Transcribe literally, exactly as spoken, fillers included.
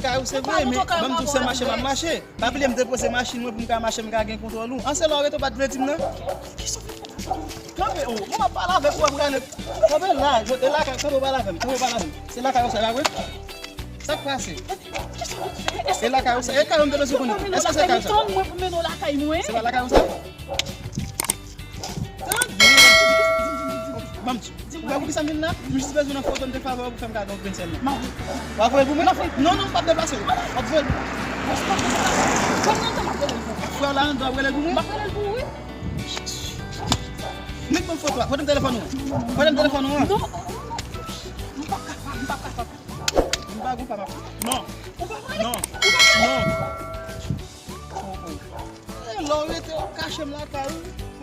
Kay ou se vre, men ban m di w se mache m ap mache. Pa bliye m depoze machin mwen pou m ka mache, m ka gen kontwòl ou. An se lè w rete w pa t vle di m nan. Kanpe, oh, mwen m ap pale avèk ou, w ap gade. Kanpe la, e lakay, kanpe w pale avè m, kanpe w pale avè m. Se lakay ou sa, pa vre? Sa k pase? E lakay ou sa, e kay ou m te bezwen konnen. Èske se kay ou sa? Tann mwen pou mennen w lakay mwen. Se pa lakay ou sa? Tande. Ban m di. Ou wè poukisa m vin la? M jis bezwen nan foto m te favè w pou fè m kado yon grenn sèl nan. W ap voye l pou mwen? Non, non, m p ap deplase w. W ap voye l pou mwen. Frè w la anndan, w ap rele l pou mwen? M ap rele l pou ou, wi. Met ban m foto a. Kote m telefòn ou an? Kote m telefòn ou an? Non, non, non, non. M p ap kapab, m p ap kapab. M pa gon papa. Non. Ou pa vle? Non. Ou pa vle? Non. Oh, oh. Eh, lè w rete, w ap kache m lakay ou.